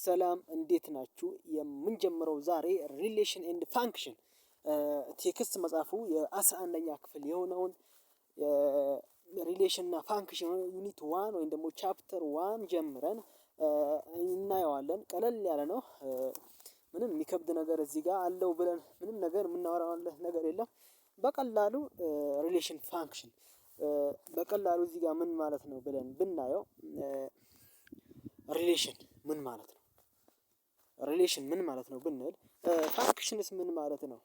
ሰላም እንዴት ናችሁ? የምንጀምረው ዛሬ relation and function text መጽሐፉ የ11ኛ ክፍል የሆነውን relation እና function unit 1 ወይም ደግሞ chapter 1 ጀምረን እናየዋለን። ቀለል ያለ ነው። ምንም የሚከብድ ነገር እዚህ ጋር አለው ብለን ምንም ነገር የምናወራው ነገር የለም። በቀላሉ relation function በቀላሉ እዚህ ጋር ምን ማለት ነው ብለን ብናየው፣ relation ምን ማለት ነው? Relation ምን ማለት ነው ብንል፣ functions ምን ማለት ነው?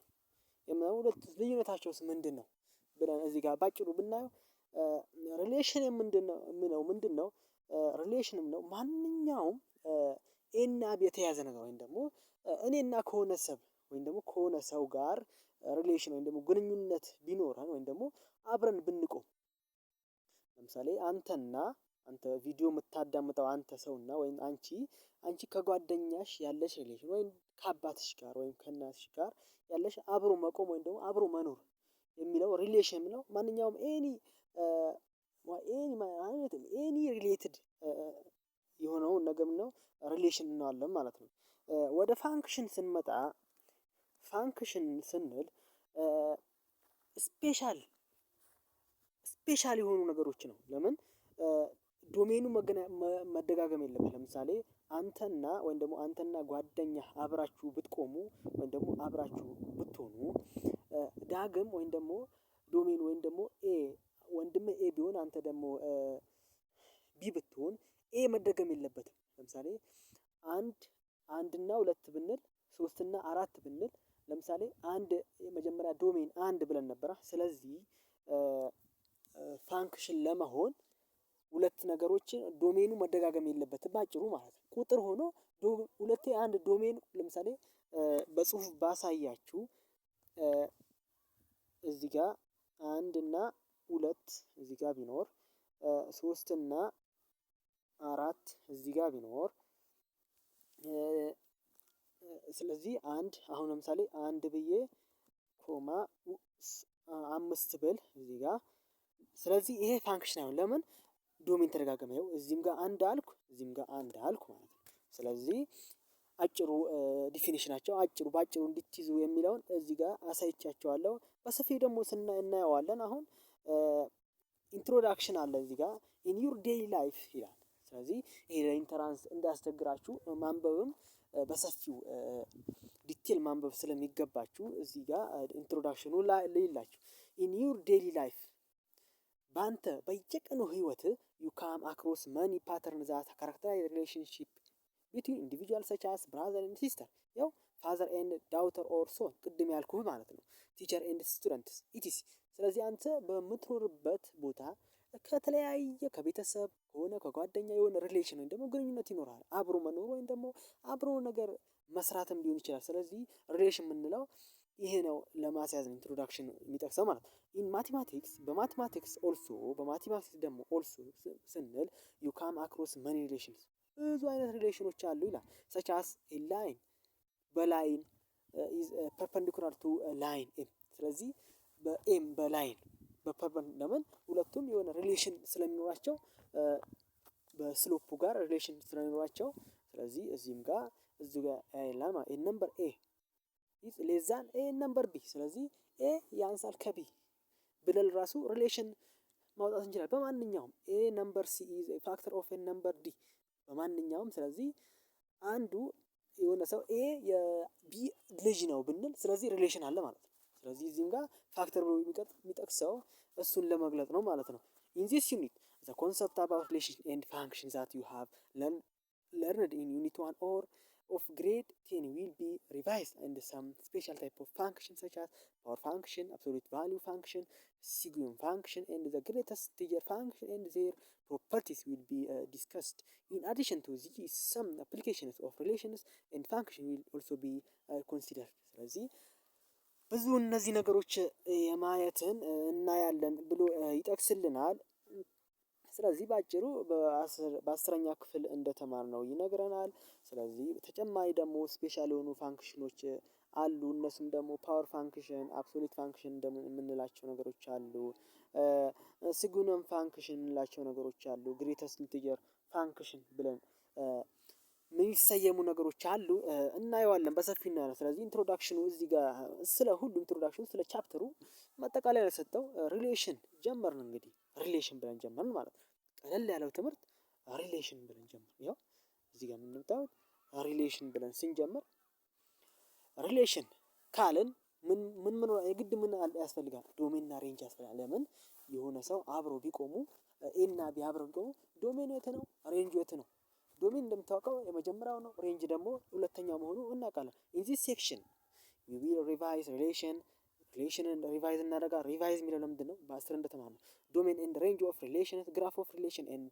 ሁለት ልዩነታቸውስ ምንድን ነው ብለን እዚህ ጋር ባጭሩ ብናየው፣ relation ምንድነው የምለው ምንድነው? Relation ም ነው ማንኛውም A ና B የተያዘ ነገር ወይም ደግሞ እኔና ከሆነ ሰብ ወይም ደግሞ ከሆነ ሰው ጋር relation ወይም ደግሞ ግንኙነት ቢኖረን ወይም ደግሞ አብረን ብንቆም፣ ለምሳሌ አንተና አንተ ቪዲዮ የምታዳምጠው አንተ ሰውና ወይም አንቺ ከጓደኛሽ ያለሽ relation ወይም ከአባትሽ ጋር ወይም ከእናትሽ ጋር ያለሽ አብሮ መቆም ወይም ደግሞ አብሮ መኖር የሚለው relation ነው። ማንኛውም any related የሆነውን ነገር ነው relation እንለዋለን ማለት ነው። ወደ function ስንመጣ፣ function ስንል special የሆኑ ነገሮች ነው። ለምን domain ኑ መደጋገም የለበትም። ለምሳሌ አንተና ወይም ደግሞ አንተና ጓደኛህ አብራችሁ ብትቆሙ ወይም ደግሞ አብራችሁ ብትሆኑ፣ ዳግም ወይም ደግሞ domain ወይም ደግሞ A ወንድምህ A ቢሆን አንተ ደግሞ B ብትሆን A መደገም የለበትም። ለምሳሌ አንድ አንድ እና ሁለት ብንል፣ ሶስት እና አራት ብንል፣ ለምሳሌ አንድ የመጀመሪያ domain አንድ ብለን ነበረ። ስለዚህ function ለመሆን ሁለት ነገሮችን domain ኑ መደጋገም የለበትም ባጭሩ ማለት ነው። ቁጥር ሆኖ ሁለቴ አንድ domain ለምሳሌ በጽሁፍ ባሳያችሁ፣ እዚህ ጋር አንድ እና ሁለት እዚህ ጋር ቢኖር፣ ሶስት እና አራት እዚህ ጋር ቢኖር፣ ስለዚህ አንድ አሁን ለምሳሌ አንድ ብዬ comma አምስት ብል እዚህ ጋር፣ ስለዚህ ይሄ function አይሆንም። ለምን? Domain ተደጋገመ። ይኸው እዚህም ጋር አንድ አልኩ፣ እዚህም ጋር አንድ አልኩ ማለት ነው። ስለዚህ አጭሩ definition ኣቸው አጭሩ ባጭሩ እንድትይዙ የሚለውን እዚህ ጋር አሳይቻችኋለሁ። በሰፊው ደግሞ እናየዋለን። አሁን introduction አለ እዚህ ጋር፣ in your daily life ይላል። ስለዚህ ይሄ ለ entrance እንዳያስቸግራችሁ ማንበብም በሰፊው detail ማንበብ ስለሚገባችሁ እዚህ ጋር introduction ኑ ልይላችሁ። In your daily life፣ በአንተ በየቀኑ ህይወት፣ you come across many pattern that characterize relationship between individual such as brother and sister፣ ያው father and daughter or son ቅድም ያልኩህ ማለት ነው። Teacher and students etc። ስለዚህ አንተ በምትኖርበት ቦታ ከተለያየ ከቤተሰብ ከሆነ ከጓደኛ የሆነ relation ወይም ደግሞ ግንኙነት ይኖራል። አብሮ መኖር ወይም ደግሞ አብሮ ነገር መስራትም ሊሆን ይችላል። ስለዚህ relation የምንለው ይሄ ነው ለማስያዝ introduction የሚጠቅሰው ማለት ነው። In mathematics፣ በ mathematics also፣ በ mathematics ደግሞ also ስንል you come across many relations፣ ብዙ አይነት relation ኖች አሉ ይላል። Such as a line፣ በ line is perpendicular to line M። ስለዚህ በ M በ line በ perpen ለምን ሁለቱም የሆነ relation ስለሚኖራቸው፣ በ slope ኡ ጋር relation ስለሚኖራቸው፣ ስለዚህ እዚህም ጋር እዚሁ ጋር ያይላል ማለት a number A is less than a number B። ስለዚህ A ያንሳል ከ B ብለን ራሱ relation ማውጣት እንችላለን። በማንኛውም a number C is factor of a number D በማንኛውም፣ ስለዚህ አንዱ የሆነ ሰው A የ B ልጅ ነው ብንል፣ ስለዚህ relation አለ ማለት ነው። ስለዚህ እዚህም ጋር factor ብሎ የሚጠቅሰው እሱን ለመግለጽ ነው ማለት ነው። In this unit, the concept about relation and function that you have learned in unit 1 or of grade 10 will be revised and some special type of function such as power function, absolute value function, signum function and the greatest integer function and their properties will be discussed. In addition to these, some applications of relations and function will also be considered. ስለዚህ ብዙ እነዚህ ነገሮች የማየትን እናያለን ብሎ ይጠቅስልናል። ስለዚህ በአጭሩ በ10ኛ ክፍል እንደተማርነው ይነግረናል። ስለዚህ ተጨማሪ ደግሞ special የሆኑ function ኖች አሉ። እነሱም ደግሞ power function፣ absolute function የምንላቸው ነገሮች አሉ። Signum function የምንላቸው ነገሮች አሉ። Greatest integer function ብለን mention የሚሰየሙ ነገሮች አሉ፣ እናየዋለን፣ በሰፊው እናያለን። ስለዚህ introduction ኑ እዚህ ጋር ስለ ሁሉ introduction ኑ ስለ chapter ሩ ማጠቃለያ የሰጠው relation ጀመርን። እንግዲህ relation ብለን ጀመርን ማለት ነው። ቀለል ያለው ትምህርት relation ብለን ጀመርን። ያው እዚህ ጋር የምንምታዩት relation ብለን ስንጀምር relation ካልን ምን ምን ምን የግድ ምን ያስፈልጋል? Domain ና range ያስፈልጋል። ለምን የሆነ ሰው አብሮ ቢቆሙ፣ A እና B አብረው ቢቆሙ domain የት ነው? Range የት ነው? Domain እንደምታውቀው የመጀመሪያው ነው። Range ደግሞ ሁለተኛው መሆኑ እናውቃለን። In this section we will revise relation። Relation ን revise እናደርጋለን። Revise የሚለው ለምንድን ነው? በ10 እንደተማርነው domain and range of relation፣ graph of relation and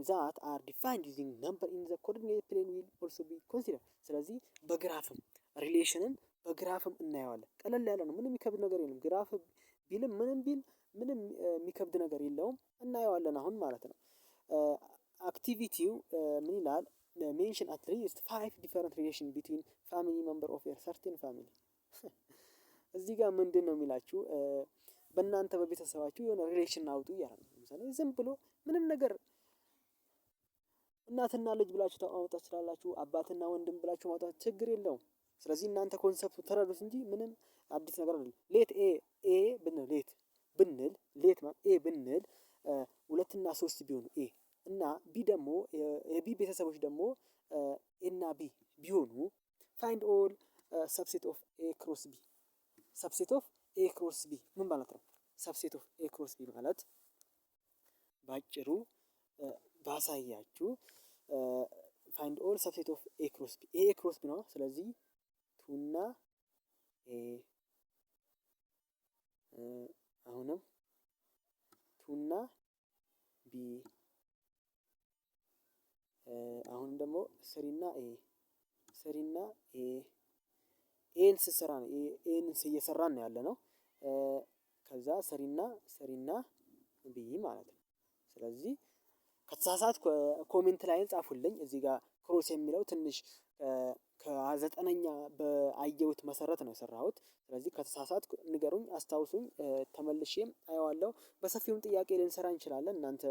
that are defined using number in the coordinate plane will also be considered። ስለዚህ በግራፍም ሪሌሽንን በግራፍም እናየዋለን። ቀለል ያለ ነው። ምንም የሚከብድ ነገር የለም። Graph ቢልም ምንም ቢል ምንም የሚከብድ ነገር የለውም። እናየዋለን አሁን ማለት ነው። Activity ው ምን ይላል? Mention at least five different relation between family member of a certain family። እዚህ ጋር ምንድን ነው የሚላችሁ? በእናንተ በቤተሰባችሁ የሆነ relation አውጡ እያለ ነው። ለምሳሌ ዝም ብሎ ምንም ነገር እናትና ልጅ ብላችሁ ማውጣት ትችላላችሁ። አባትና ወንድም ብላችሁ ማውጣት ችግር የለውም። ስለዚህ እናንተ concept ኡ ተረዱት እንጂ ምንም አዲስ ነገር አይደለም። Let A ብንል፣ let ብንል፣ let A ብንል ሁለትና ሶስት ቢሆኑ A እና B ደግሞ የ B ቤተሰቦች ደግሞ A እና B ቢሆኑ find all subset of A cross B። Subset of A cross B ምን ማለት ነው? Subset of A cross B ማለት ባጭሩ ባሳያችሁ find all subset of A cross B፣ A cross B ነው። ስለዚህ two ና A፣ አሁንም two ና B፣ አሁንም ደግሞ three ና A፣ three ና A። A ን ስሰራ ነው፣ A ን እየሰራን ነው ያለ ነው። ከዛ three ና B ማለት ነው። ስለዚህ ከተሳሳትኩ comment ላይ ጻፉልኝ። እዚህ ጋር cross የሚለው ትንሽ ከ9ኛ በአየሁት መሰረት ነው የሰራሁት። ስለዚህ ከተሳሳትኩ ንገሩኝ፣ አስታውሱኝ፣ ተመልሼም አየዋለሁ። በሰፊውም ጥያቄ ልንሰራ እንችላለን። እናንተ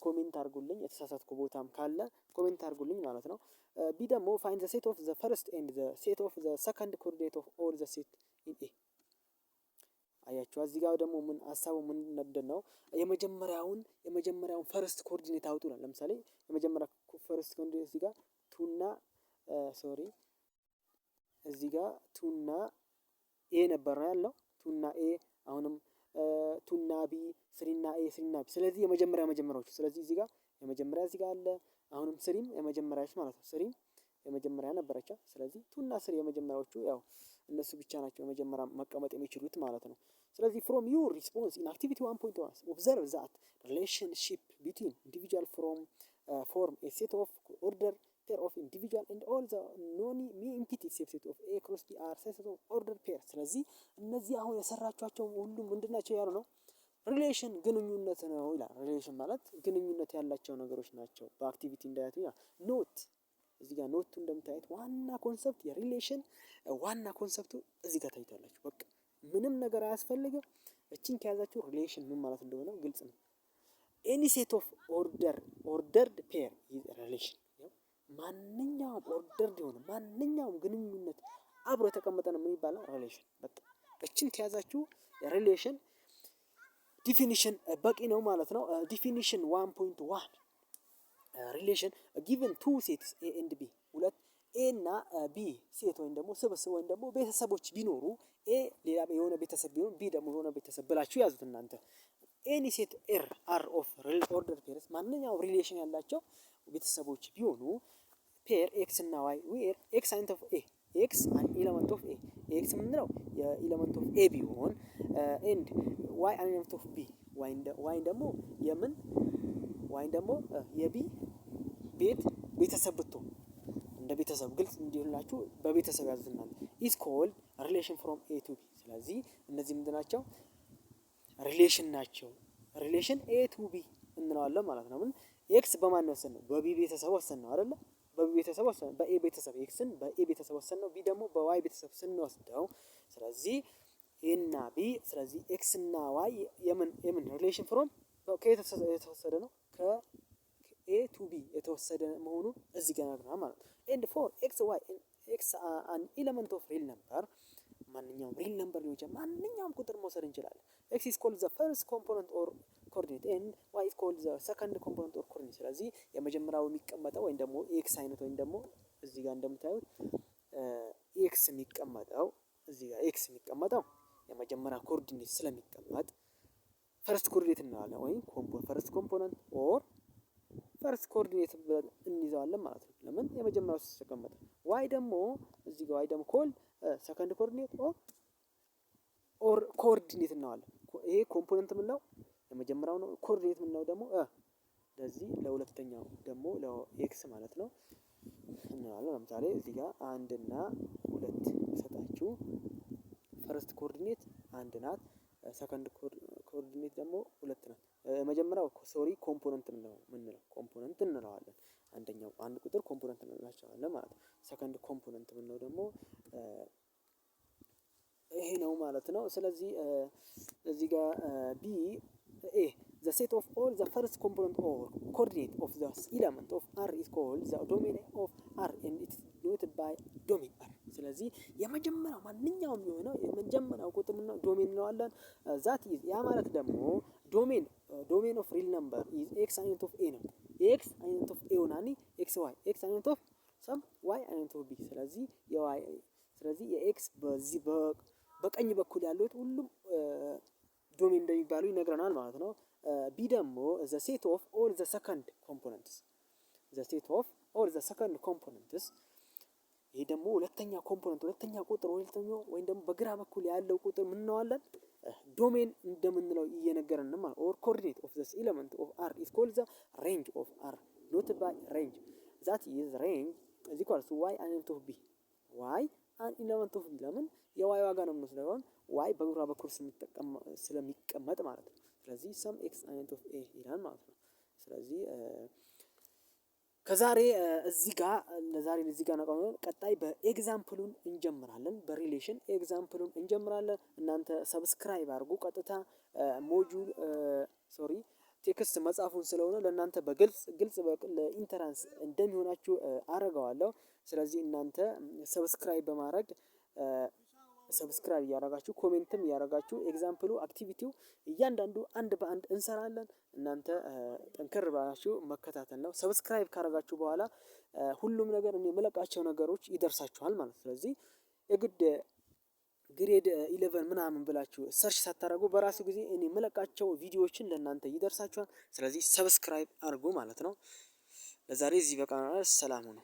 comment አድርጉልኝ፣ የተሳሳትኩ ቦታም ካለ comment አድርጉልኝ ማለት ነው። B ደግሞ find the set of the first and the set of the second coordinate of all the set in A። አያችሁ፣ እዚህ ጋር ደግሞ ምን ሀሳቡ ምንድን ነው? የመጀመሪያውን first coordinate አውጡ ነው። ለምሳሌ የመጀመሪያ first coordinate እዚህ ጋር two ና፣ sorry፣ እዚህ ጋር two ና A ነበር ነው ያለው፣ two ና A፣ አሁንም two ና B፣ three ና A፣ three ና B። ስለዚህ የመጀመሪያ መጀመሪያዎቹ፣ ስለዚህ እዚህ ጋር የመጀመሪያ እዚህ ጋር አለ። አሁንም three ም የመጀመሪያዎች ማለት ነው። Three ም የመጀመሪያ ነበረቻ። ስለዚህ two ና three የመጀመሪያዎቹ፣ ያው እነሱ ብቻ ናቸው የመጀመሪያ መቀመጥ የሚችሉት ማለት ነው። ስለዚህ from your response in activity 1.1 observe that relationship between individual from form a set of order pair of individual and all the non empty subset of A cross B are set of order pair። ስለዚህ እነዚህ አሁን የሰራቿቸው ሁሉም ምንድን ናቸው ያሉ ነው፣ relation ግንኙነት ነው ይላል። Relation ማለት ግንኙነት ያላቸው ነገሮች ናቸው። በ activity እንዳያቱ ይላል። Note፣ እዚህ ጋር note ኡ እንደምታዩት ዋና concept የ relation ዋና concept ኡ እዚህ ጋር ታይታላችሁ። በቃ ምንም ነገር አያስፈልግም። እችን ከያዛችሁ relation ምን ማለት እንደሆነ ግልጽ ነው። Any set of ordered pair relation፣ ማንኛውም ordered የሆነ ማንኛውም ግንኙነት አብሮ የተቀመጠ ነው ምን ይባላል? Relation። በቃ እችን ከያዛችሁ relation definition በቂ ነው ማለት ነው። Definition 1.1 relation። Given two sets A and B፣ ሁለት A እና B set ወይም ደግሞ ስብስብ ወይም ደግሞ ቤተሰቦች ቢኖሩ፣ A ሌላ የሆነ ቤተሰብ ቢሆን B ደግሞ የሆነ ቤተሰብ ብላችሁ ያዙት እናንተ። Any set R of order pairs፣ ማንኛውም relation ያላቸው ቤተሰቦች ቢሆኑ pair X እና Y where X element of A፣ X an element of A፣ X የምንለው የ element of A ቢሆን and Y an element of B፣ Y ደግሞ የምን፣ Y ደግሞ የ B ቤት ቤተሰብ ብትሆን፣ እንደ ቤተሰብ ግልጽ እንዲሆንላችሁ በቤተሰብ ያዙናል፣ is called relation from A to B። ስለዚህ እነዚህ ምንድን ናቸው? Relation ናቸው። Relation A to B እንለዋለን ማለት ነው። ምን X በማን ወሰን ነው? በ B ቤተሰብ ወሰን ነው አይደለ? በ B ቤተሰብ ወሰን፣ በ A ቤተሰብ፣ X ን በ A ቤተሰብ ወሰን ነው። B ደግሞ በ Y ቤተሰብ ስንወስደው፣ ስለዚህ A እና B፣ ስለዚህ X እና Y የምን relation from ከየት የተወሰደ ነው? ከ A to B የተወሰደ መሆኑን እዚህ ጋር ነግረናል ማለት ነው። And for x, y, x an element of real number፣ ማንኛውም real number ሊሆን ይችላል። ማንኛውም ቁጥር መውሰድ እንችላለን። x is called the first component or coordinate and y is called the second component or coordinate። ስለዚህ የመጀመሪያው የሚቀመጠው ወይም ደግሞ x አይነት ወይም ደግሞ እዚህ ጋር እንደምታዩት x የሚቀመጠው፣ እዚህ ጋር x የሚቀመጠው የመጀመሪያ coordinate ስለሚቀመጥ first coordinate እንለዋለን ወይም first component or first coordinate ብለን እንይዘዋለን ማለት ነው። ለምን? የመጀመሪያው ስለተቀመጠ። y ደግሞ እዚህ ጋር y ደግሞ call second coordinate or coordinate እንለዋለን። ይሄ component የምንለው የመጀመሪያው ነው። Coordinate የምንለው ደግሞ ለዚህ ለሁለተኛው ደግሞ ለ x ማለት ነው እንለዋለን። ለምሳሌ እዚህ ጋር አንድ እና ሁለት ሰጣችሁ፣ first coordinate አንድ ናት። Second coordinate ደግሞ ሁለት ናት። መጀመሪያው፣ sorry፣ component ምንለው component እንለዋለን። አንደኛው አንድ ቁጥር component እንላቸዋለን ማለት ነው። Second component ምንለው ደግሞ ይሄ ነው ማለት ነው። ስለዚህ እዚህ ጋር B A the set of all the first component or coordinate of the element of R is called the domain of R and it is denoted by domain R። ስለዚህ የመጀመሪያው ማንኛውም የሆነው የመጀመሪያው ቁጥር ነው domain እንለዋለን። That is ያ ማለት ደግሞ domain of real number is x element of A ነው። X element of A ሆናኒ x, y, x element of some, y element of B። ስለዚህ የ y፣ ስለዚህ የ x በዚህ በቀኝ በኩል ያሉት ሁሉም domain እንደሚባሉ ይነግረናል ማለት ነው። B ደግሞ the set of all the second components, the set of all the second components። ይሄ ደግሞ ሁለተኛ component፣ ሁለተኛ ቁጥር፣ ሁለተኛው ወይም ደግሞ በግራ በኩል ያለው ቁጥር ምን እንለዋለን? Domain እንደምንለው እየነገረን ማለት or coordinate of this element of R is called the range of R, noted by range. That is, range is equals to y element of B, y an element of B። ለምን? የ y ዋጋ ነው የምንወስደው፣ y በግራ በኩል ስለሚቀመጥ ማለት ነው። ስለዚህ some x element of A ይላል ማለት ነው። ስለዚህ ከዛሬ እዚህ ጋር ለዛሬ እዚህ ጋር ነው። ቀጣይ በ example ኡን እንጀምራለን። በ relation example ኡን እንጀምራለን። እናንተ subscribe አድርጉ። ቀጥታ module፣ sorry፣ text መጻፉን ስለሆነ ለእናንተ በግልጽ ግልጽ ለ entrance እንደሚሆናችሁ አረገዋለሁ። ስለዚህ እናንተ subscribe በማድረግ፣ subscribe እያደረጋችሁ፣ comment ም እያደረጋችሁ፣ example ኡ activity ው እያንዳንዱ አንድ በአንድ እንሰራለን። እናንተ ጠንከር ባላችሁ መከታተል ነው። Subscribe ካደረጋችሁ በኋላ ሁሉም ነገር እኔ የምለቃቸው ነገሮች ይደርሳችኋል ማለት ነው። ስለዚህ የግድ grade 11 ምናምን ብላችሁ search ሳታደርጉ በራሱ ጊዜ እኔ የምለቃቸው ቪዲዮዎችን ለእናንተ ይደርሳችኋል። ስለዚህ subscribe አድርጉ ማለት ነው። ለዛሬ እዚህ በቃ። ሰላም ሁኑ።